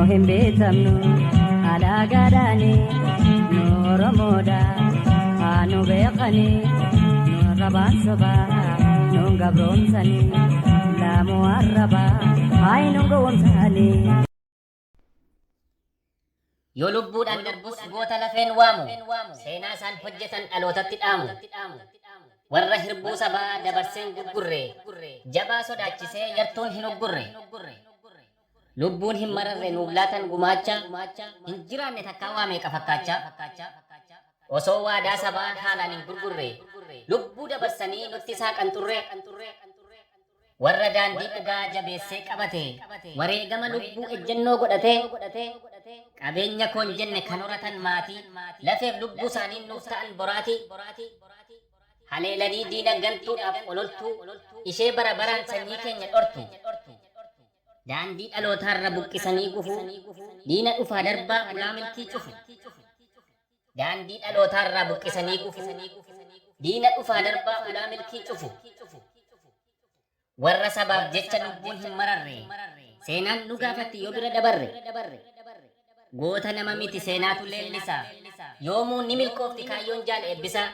hin beekamnu alaagaadhaani, nu Oromoodha haa nu beekani, nu rabaan sobaa nu gabroomsani, laamuu arrabaa haa nu gowwomsani. Yoo lubbuudhaan darbus goota lafeen waamu, seenaa isaan hojjetan dhalootatti dhaamu. Warra hirbuu sabaa dabarseen gurgurre, jabaa sodaachisee yartuun hin uggurre. Lubbuun hin mararre nuuf laatan gumaacha, hin jiraanne takkaa waa meeqa fakkaachaa. Osoo waadaa sabaa haalaan hin gurgurre, lubbuu dabarsanii nutti saaqan xurree. Warra daandii dhugaa jabeessee qabate, wareegama lubbuu ejjennoo godhate, qabeenya koon jenne kan horatan maatii, lafeef lubbuu isaaniin nuuf ta'an boraatii. Haleelanii diina gantuudhaaf ololtuu, ishee bara baraan sanyii keenya dhortu. Daandii dhalootaarra buqqisanii gufuu, diina dhufaa darbaa ulaa milkii cufu. Daandii dhalootaarraa buqqisanii gufuu, diina dhufaa darbaa ulaa milkii cufu. Warra sabaaf jecha lubbuun hin mararre, seenaan nu gaafatti yoo bira dabarre. Goota nama miti seenaatu leellisa, yoomuu ni milkoofti kaayyoon jaal eebbisa.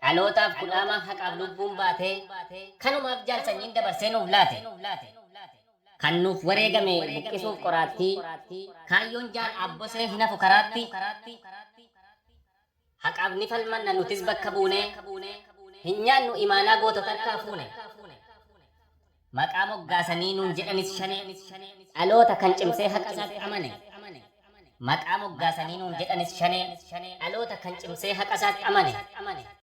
Dhalootaaf kudhaama haqaaf lubbuun baatee, kanumaaf jaal sanyiin dabarsee nuuf laate. Kan nuuf wareegame buqqisuuf qoraattii, kaayyoon jaal aabbosee hin hafu karaatti. Haqaaf ni falmanna nutis bakka buunee, hin nyaannu imaanaa gootota harkaa fuune. Maqaa moggaasanii nuun jedhanis shanee, dhaloota kan cimsee haqa isaatti amane. Maqaa moggaasanii nuun jedhanis shanee, dhaloota kan cimsee haqa isaatti amane.